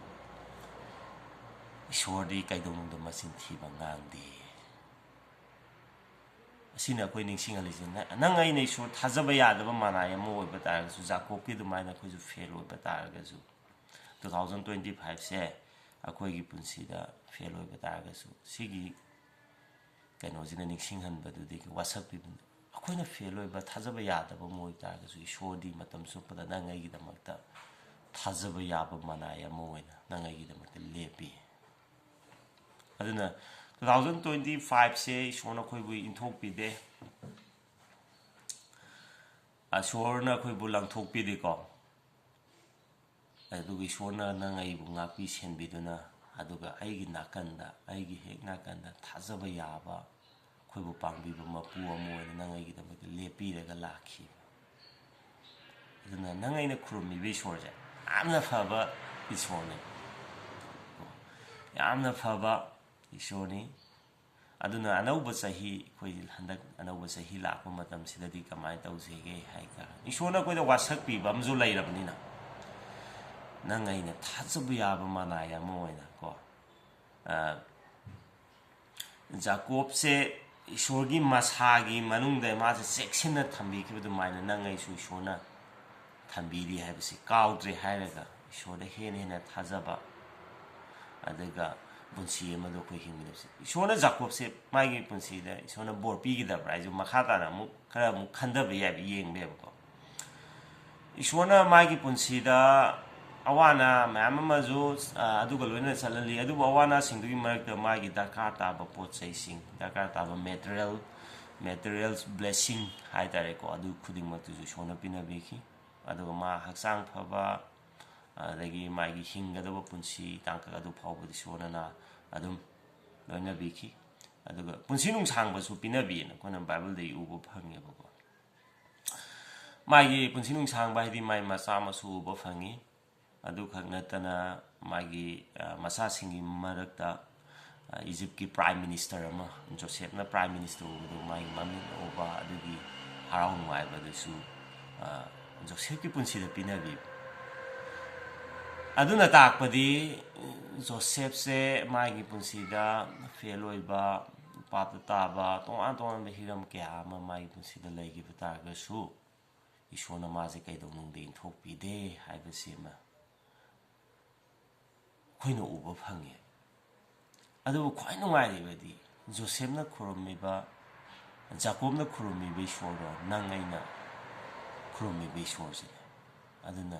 ꯏꯁꯣꯔꯗꯤ ꯀꯩꯗꯧꯅꯨꯡꯗ ꯃꯆꯤꯟ ꯊꯤꯕ ꯉꯥꯡꯗꯦ꯫ ꯑꯁꯤꯅ ꯑꯩꯈꯣꯏ ꯅꯤꯡꯁꯤꯡꯍꯜꯂꯤꯁꯦ, ꯅ-, ꯅꯪ ꯑꯩꯅ ꯏꯁꯣꯔ ꯊꯥꯖꯕ ꯌꯥꯗꯕ ꯃꯅꯥꯏ ꯑꯃ ꯑꯣꯏꯕ ꯇꯥꯔꯒꯁꯨ, ꯖꯥꯀꯣꯕꯀꯤ ꯑꯗꯨꯃꯥꯏꯅ ꯑꯩꯈꯣꯏꯁꯨ ꯐꯦꯜ ꯑꯣꯏꯕ ꯇꯥꯔꯒꯁꯨ, two thousand twenty fiveꯁꯦ ꯑꯩꯈꯣꯏꯒꯤ ꯄꯨꯟꯁꯤꯗ ꯐꯦꯜ ꯑꯣꯏꯕ ꯇꯥꯔꯒꯁꯨ, ꯁꯤꯒꯤ ꯀꯩꯅꯣꯁꯤꯅ ꯅꯤꯡꯁꯤꯡꯍꯟꯕꯗꯨꯗꯒꯤ, ꯋꯥꯁꯛꯄꯤꯕ, ꯑꯩꯈꯣꯏꯅ ꯐꯦꯜ ꯑꯣꯏꯕ, ꯊꯥꯖꯕ ꯌꯥꯗꯕ ꯑꯃ ꯑꯣꯏꯕ ꯇꯥꯔꯒꯁꯨ, ꯏꯁꯣꯔꯗꯤ ꯃꯇꯝ ꯆꯨꯞꯄꯗ ꯅꯪ ꯑꯩꯒꯤꯗꯃꯛꯇ ꯊꯥꯖꯕ ꯌꯥꯕ ꯃꯅꯥꯏ ꯑꯃ ꯑꯣꯏꯅ ꯅꯪ ꯑꯩꯒꯤꯗꯃꯛꯇ ꯂꯦꯞꯄꯤ꯫ ꯑꯗꯨꯅ two thousand twenty fiveꯁꯦ ꯏꯁꯣꯔꯅ ꯑꯩꯈꯣꯏꯕꯨ ꯏꯟꯊꯣꯛꯄꯤꯗꯦ, ꯏꯁꯣꯔꯅ ꯑꯩꯈꯣꯏꯕꯨ ꯂꯪꯊꯣꯛꯄꯤꯗꯦꯀꯣ꯫ ꯑꯗꯨꯒ ꯏꯁꯣꯔꯅ ꯅꯪ ꯑꯩꯕꯨ ꯉꯥꯛꯄꯤ ꯁꯦꯟꯕꯤꯗꯨꯅ, ꯑꯗꯨꯒ ꯑꯩꯒꯤ ꯅꯥꯀꯟꯗ, ꯑꯩꯒꯤ ꯍꯦꯛ ꯅꯥꯀꯟꯗ ꯊꯥꯖꯕ ꯌꯥꯕ, ꯑꯩꯈꯣꯏꯕꯨ ꯄꯥꯡꯕꯤꯕ ꯃꯄꯨ ꯑꯃ ꯑꯣꯏꯅ ꯅꯪ ꯑꯩꯒꯤꯗꯃꯛꯇ ꯂꯦꯞꯄꯤꯔꯒ ꯂꯥꯛꯈꯤ꯫ ꯑꯗꯨꯅ ꯅꯪ ꯑꯩꯅ ꯈꯨꯔꯨꯝꯃꯤꯕ ꯏꯁꯣꯔꯁꯦ ꯌꯥꯝꯅ ꯐꯕ ꯏꯁꯣꯔꯅꯤ, ꯌꯥꯝꯅ ꯐꯕ ꯏꯁꯣꯔꯅꯤ꯫ ꯑꯗꯨꯅ ꯑꯅꯧꯕ ꯆꯍꯤ, ꯑꯩꯈꯣꯏ ꯍꯟꯗꯛ ꯑꯅꯧꯕ ꯆꯍꯤ ꯂꯥꯛꯄ ꯃꯇꯝꯁꯤꯗꯗꯤ ꯀꯃꯥꯏꯅ ꯇꯧꯁꯤꯒꯦ ꯍꯥꯏ ꯇꯥꯔꯒꯗꯤ, ꯏꯁꯣꯔꯅ ꯑꯩꯈꯣꯏꯗ ꯋꯥꯁꯛꯄꯤꯕ ꯑꯃꯁꯨ ꯂꯩꯔꯕꯅꯤꯅ, ꯅꯪ ꯑꯩꯅ ꯊꯥꯖꯕ ꯌꯥꯕ ꯃꯅꯥꯏ ꯑꯃ ꯑꯣꯏꯅ ꯀꯣ, ꯑ, ꯖꯥꯀꯣꯕꯁꯦ ꯏꯁꯣꯔꯒꯤ ꯃꯁꯥꯒꯤ ꯃꯅꯨꯡꯗ ꯃꯥꯁꯦ ꯆꯦꯛꯁꯤꯟꯅ ꯊꯝꯕꯤꯈꯤꯕ ꯑꯗꯨꯃꯥꯏꯅ ꯅꯪ ꯑꯩꯁꯨ ꯏꯁꯣꯔꯅ ꯊꯝꯕꯤꯔꯤ ꯍꯥꯏꯕꯁꯤ ꯀꯥꯎꯗ꯭ꯔꯦ ꯍꯥꯏꯔꯒ, ꯏꯁꯣꯔꯗ ꯍꯦꯟꯅ ꯍꯦꯟꯅ ꯊꯥꯖꯕ, ꯑꯗꯨꯒ ꯄꯨꯟꯁꯤ ꯑꯃꯗ ꯑꯩꯈꯣꯏ ꯍꯤꯡꯃꯤꯟꯅꯕꯁꯦ, ꯏꯁꯣꯔꯅ ꯖꯥꯀꯣꯕꯁꯦ ꯃꯥꯒꯤ ꯄꯨꯟꯁꯤꯗ ꯏꯁꯣꯔꯅ ꯕꯣꯔ ꯄꯤꯒꯗꯕ꯭ꯔꯥ ꯍꯥꯏꯁꯨ ꯃꯈꯥ ꯇꯥꯅ ꯑꯃꯨꯛ ꯈꯔ ꯑꯃꯨꯛ ꯈꯟꯊꯕ ꯌꯥꯏꯕ, ꯌꯦꯡꯕ ꯌꯥꯏꯕꯀꯣ꯫ ꯏꯁꯣꯔꯅ ꯃꯥꯒꯤ ꯄꯨꯟꯁꯤꯗ ꯑꯋꯥ ꯑꯅꯥ ꯃꯌꯥꯝ ꯑꯃꯁꯨ, ꯑ, ꯑꯗꯨꯒ ꯂꯣꯏꯅꯅ ꯆꯠꯍꯜꯂꯤ꯫ ꯑꯗꯨꯕꯨ ꯑꯋꯥ ꯑꯅꯥꯁꯤꯡꯗꯨꯒꯤ ꯃꯔꯛꯇ ꯃꯥꯒꯤ ꯗꯔꯀꯥꯔ ꯇꯥꯕ ꯄꯣꯠ ꯆꯩꯁꯤꯡ, ꯗꯔꯀꯥꯔ ꯇꯥꯕ material, materials blessing ꯍꯥꯏ ꯇꯥꯔꯦꯀꯣ, ꯑꯗꯨ ꯈꯨꯗꯤꯡꯃꯛꯇꯨꯁꯨ ꯏꯁꯣꯔꯅ ꯄꯤꯅꯕꯤꯈꯤ꯫ ꯑꯗꯨꯒ ꯃꯥ ꯍꯛꯆꯥꯡ ꯐꯕ, ꯑꯗꯒꯤ ꯃꯥꯒꯤ ꯍꯤꯡꯒꯗꯕ ꯄꯨꯟꯁꯤ ꯇꯥꯡꯀꯛ ꯑꯗꯨ ꯐꯥꯎꯕꯗꯤ ꯏꯁꯣꯔꯅ ꯑꯗꯨꯝ ꯂꯣꯏꯅꯕꯤꯈꯤ꯫ ꯑꯗꯨꯒ ꯄꯨꯟꯁꯤ ꯅꯨꯡꯁꯥꯡꯕꯁꯨ ꯄꯤꯅꯕꯤꯑꯅ ꯑꯩꯈꯣꯏꯅ ꯕꯥꯏꯕꯜꯗꯒꯤ ꯎꯕ ꯐꯪꯉꯦꯕꯀꯣ꯫ ꯃꯥꯒꯤ ꯄꯨꯟꯁꯤ ꯅꯨꯡꯁꯥꯡꯕ ꯍꯥꯏꯗꯤ ꯃꯥꯒꯤ ꯃꯆꯥ ꯃꯁꯨ ꯎꯕ ꯐꯪꯉꯤ꯫ ꯑꯗꯨꯈꯛ ꯅꯠꯇꯅ ꯃꯥꯒꯤ, ꯑ, ꯃꯆꯥꯁꯤꯡꯒꯤ ꯃꯔꯛꯇ, ꯑ, ꯏꯖꯤꯞꯀꯤ prime minister ꯑꯃ, ꯖꯣꯁꯦꯐꯅ prime minister ꯑꯣꯏꯕꯗꯨ, ꯃꯥꯒꯤ ꯃꯃꯤꯠ ꯎꯕ ꯑꯗꯨꯒꯤ ꯍꯔꯥꯎ ꯅꯨꯡꯉꯥꯏꯕꯗꯨꯁꯨ, ꯑ, ꯖꯣꯁꯦꯐꯀꯤ ꯄꯨꯟꯁꯤꯗ ꯄꯤꯅꯕꯤꯕ꯫ ꯑꯗꯨꯅ ꯇꯥꯛꯄꯗꯤ ꯖꯣꯁꯦꯐꯁꯦ ꯃꯥꯒꯤ ꯄꯨꯟꯁꯤꯗ fail ꯑꯣꯏꯕ, ꯄꯥꯞꯇ ꯇꯥꯕ, ꯇꯣꯉꯥꯟ ꯇꯣꯉꯥꯟꯕ ꯍꯤꯔꯝ ꯀꯌꯥ ꯑꯃ ꯃꯥꯒꯤ ꯄꯨꯟꯁꯤꯗ ꯂꯩꯈꯤꯕ ꯇꯥꯔꯒꯁꯨ, ꯏꯁꯣꯔꯅ ꯃꯥꯁꯦ ꯀꯩꯗꯧꯅꯨꯡꯗ ꯏꯟꯊꯣꯛꯄꯤꯗꯦ ꯍꯥꯏꯕꯁꯤꯃ ꯑꯩꯈꯣꯏꯅ ꯎꯕ ꯐꯪꯉꯦ꯫ ꯑꯗꯨꯕꯨ ꯈ꯭ꯋꯥꯏ ꯅꯨꯡꯉꯥꯏꯔꯤꯕꯗꯤ ꯖꯣꯁꯦꯐꯅ ꯈꯨꯔꯨꯝꯃꯤꯕ, ꯖꯥꯀꯣꯕꯅ ꯈꯨꯔꯨꯝꯃꯤꯕ ꯏꯁꯣꯔꯗꯣ ꯅꯪ ꯑꯩꯅ ꯈꯨꯔꯨꯝꯃꯤꯕ ꯏꯁꯣꯔꯁꯤꯅꯦ꯫ ꯑꯗꯨꯅ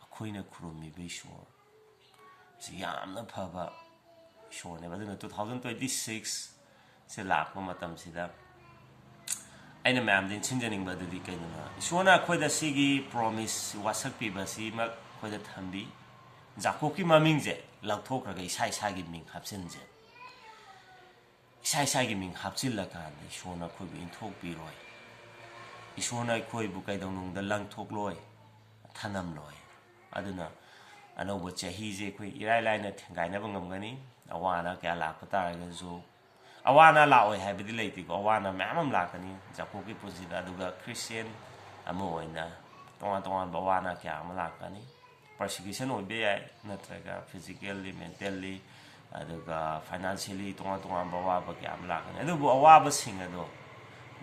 ꯑꯩꯈꯣꯏꯅ ꯈꯨꯔꯨꯝꯃꯤꯕ ꯏꯁꯣꯔ ꯁꯤ ꯌꯥꯝꯅ ꯐꯕ ꯏꯁꯣꯔꯅꯦꯕ꯫ ꯑꯗꯨꯅ two thousand twenty six ꯁꯦ ꯂꯥꯛꯄ ꯃꯇꯝꯁꯤꯗ ꯑꯩꯅ ꯃꯌꯥꯝꯗ ꯅꯤꯡꯁꯤꯡꯖꯅꯤꯡꯕ ꯑꯗꯨꯗꯤ ꯀꯩꯅꯣꯅ, ꯏꯁꯣꯔꯅ ꯑꯩꯈꯣꯏꯗ ꯁꯤꯒꯤ promise ꯋꯥꯁꯛꯄꯤꯕ ꯑꯁꯤꯃꯛ ꯑꯩꯈꯣꯏꯗ ꯊꯝꯕꯤ꯫ ꯖꯥꯀꯣꯕꯀꯤ ꯃꯃꯤꯡꯁꯦ ꯂꯧꯊꯣꯛꯈ꯭ꯔꯒ ꯏꯁꯥ ꯏꯁꯥꯒꯤ ꯃꯤꯡ ꯍꯥꯞꯆꯤꯟꯁꯦ꯫ ꯏꯁꯥ ꯏꯁꯥꯒꯤ ꯃꯤꯡ ꯍꯥꯞꯆꯤꯜꯂꯀꯥꯟꯗ ꯏꯁꯣꯔꯅ ꯑꯩꯈꯣꯏꯕꯨ ꯏꯟꯊꯣꯛꯄꯤꯔꯣꯏ꯫ ꯏꯁꯣꯔꯅ ꯑꯩꯈꯣꯏꯕꯨ ꯀꯩꯗꯧꯅꯨꯡꯗ ꯂꯪꯊꯣꯛꯂꯣꯏ꯫ ꯊꯅꯝꯂꯣꯏ꯫ ꯑꯗꯨꯅ ꯑꯅꯧꯕ ꯆꯍꯤꯁꯦ ꯑꯩꯈꯣꯏ ꯏꯔꯥꯏ ꯂꯥꯏꯅ ꯊꯦꯡꯒꯥꯏꯅꯕ ꯉꯝꯒꯅꯤ꯫ ꯑꯋꯥ ꯑꯅꯥ ꯀꯌꯥ ꯂꯥꯛꯄ ꯇꯥꯔꯒꯁꯨ, ꯑꯋꯥ ꯑꯅꯥ ꯂꯥꯛꯑꯣꯏ ꯍꯥꯏꯕꯗꯤ ꯂꯩꯇꯦꯀꯣ, ꯑꯋꯥ ꯑꯅꯥ ꯃꯌꯥꯝ ꯑꯃ ꯂꯥꯛꯀꯅꯤ ꯖꯥꯀꯣꯕꯀꯤ ꯄꯨꯟꯁꯤꯗ꯫ ꯑꯗꯨꯒ ꯈ꯭ꯔꯤꯁꯇꯤꯌꯥꯟ ꯑꯃ ꯑꯣꯏꯅ ꯇꯣꯉꯥꯟ ꯇꯣꯉꯥꯟꯕ ꯑꯋꯥ ꯑꯅꯥ ꯀꯌꯥ ꯑꯃ ꯂꯥꯛꯀꯅꯤ꯫ Persecution ꯑꯣꯏꯕ ꯌꯥꯏ, ꯅꯠꯇ꯭ꯔꯒ physically, mentally, ꯑꯗꯨꯒ financially ꯇꯣꯉꯥꯟ ꯇꯣꯉꯥꯟꯕ ꯑꯋꯥꯕ ꯀꯌꯥ ꯑꯃ ꯂꯥꯛꯀꯅꯤ꯫ ꯑꯗꯨꯕꯨ ꯑꯋꯥꯕꯁꯤꯡ ꯑꯗꯣ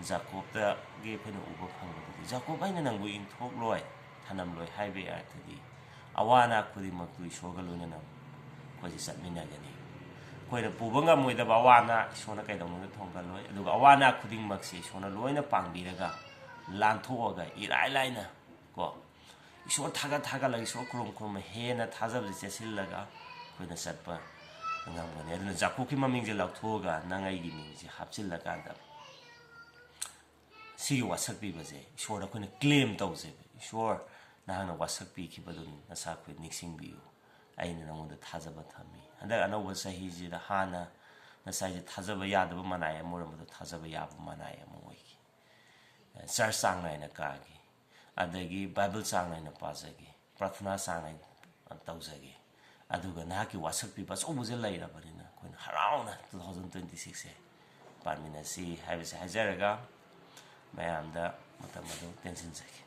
ꯖꯥꯀꯣꯕꯇꯒꯤ ꯑꯩꯈꯣꯏꯅ ꯎꯕ ꯐꯪꯕꯗꯗꯤ, "ꯖꯥꯀꯣꯕ, ꯑꯩꯅ ꯅꯪꯕꯨ ꯏꯟꯊꯣꯛꯂꯣꯏ, ꯊꯅꯝꯂꯣꯏ" ꯍꯥꯏꯕꯒꯤ ꯑꯔꯊꯗꯤ, ꯑꯋꯥ ꯑꯅꯥ ꯈꯨꯗꯤꯡꯃꯛꯇꯨ ꯏꯁꯣꯔꯒ ꯂꯣꯏꯅꯅ ꯑꯩꯈꯣꯏꯁꯦ ꯆꯠꯃꯤꯟꯅꯒꯅꯤ꯫ ꯑꯩꯈꯣꯏꯅ ꯄꯨꯕ ꯉꯝꯃꯣꯏꯗꯕ ꯑꯋꯥ ꯑꯅꯥ ꯏꯁꯣꯔꯅ ꯀꯩꯗꯧꯅꯨꯡꯗ ꯊꯣꯡꯒꯜꯂꯣꯏ꯫ ꯑꯗꯨꯒ ꯑꯋꯥ ꯑꯅꯥ ꯈꯨꯗꯤꯡꯃꯛꯁꯦ ꯏꯁꯣꯔꯅ ꯂꯣꯏꯅ ꯄꯥꯡꯕꯤꯔꯒ, ꯂꯥꯟꯊꯣꯛꯑꯒ, ꯏꯔꯥꯏ ꯂꯥꯏꯅ ꯀꯣ, ꯏꯁꯣꯔ ꯊꯥꯒꯠ ꯊꯥꯒꯠꯂꯒ, ꯏꯁꯣꯔ ꯈꯨꯔꯨꯝ ꯈꯨꯔꯨꯝꯕ, ꯍꯦꯟꯅ ꯊꯥꯖꯕꯁꯦ ꯆꯦꯠꯁꯤꯜꯂꯒ ꯑꯩꯈꯣꯏꯅ ꯆꯠꯄ ꯉꯝꯒꯅꯤ꯫ ꯑꯗꯨꯅ ꯖꯥꯀꯣꯕꯀꯤ ꯃꯃꯤꯡꯁꯦ ꯂꯧꯊꯣꯛꯑꯒ ꯅꯪ ꯑꯩꯒꯤ ꯃꯤꯡꯁꯦ ꯍꯥꯞꯆꯤꯜꯂꯀꯥꯟꯗ, ꯁꯤꯒꯤ ꯋꯥꯁꯛ ꯄꯤꯕꯁꯦ ꯏꯁꯣꯔꯗ ꯑꯩꯈꯣꯏꯅ claim ꯇꯧꯖꯩꯕ꯫ "ꯏꯁꯣꯔ, ꯅꯍꯥꯛꯅ ꯋꯥꯁꯛ ꯄꯤꯈꯤꯕꯗꯨ ꯅꯁꯥ ꯑꯩꯈꯣꯏ ꯅꯤꯡꯁꯤꯡꯕꯤꯌꯨ꯫ ꯑꯩꯅ ꯅꯉꯣꯟꯗ ꯊꯥꯖꯕ ꯊꯝꯃꯤ"꯫ ꯍꯟꯗꯛ ꯑꯅꯧꯕ ꯆꯍꯤꯁꯤꯗ ꯍꯥꯟꯅ ꯉꯁꯥꯏꯁꯦ ꯊꯥꯖꯕ ꯌꯥꯗꯕ ꯃꯅꯥꯏ ꯑꯃ ꯑꯣꯏꯔꯝꯕꯗꯣ ꯊꯥꯖꯕ ꯌꯥꯕ ꯃꯅꯥꯏ ꯑꯃ ꯑꯣꯏꯈꯤ꯫ ꯆꯔꯆ ꯆꯥꯡ ꯅꯥꯏꯅ ꯀꯥꯈꯤ, ꯑꯗꯒꯤ ꯕꯥꯏꯕꯜ ꯆꯥꯡ ꯅꯥꯏꯅ ꯄꯥꯖꯈꯤ, ꯄ꯭ꯔꯥꯊꯅꯥ ꯆꯥꯡ ꯅꯥꯏꯅ ꯇꯧꯖꯈꯤ꯫ ꯑꯗꯨꯒ ꯅꯍꯥꯛꯀꯤ ꯋꯥꯁꯛ ꯄꯤꯕ ꯑꯆꯧꯕꯁꯦ ꯂꯩꯔꯕꯅꯤꯅ ꯑꯩꯈꯣꯏꯅ ꯍꯔꯥꯎꯅ two thousand twenty sixꯁꯦ ꯄꯥꯟꯃꯤꯟꯅꯁꯤ ꯍꯥꯏꯕꯁꯦ ꯍꯥꯏꯖꯔꯒ, ꯃꯌꯥꯝꯗ ꯃꯇꯝ ꯑꯗꯨ ꯇꯦꯟꯁꯤꯟꯖꯒꯦ꯫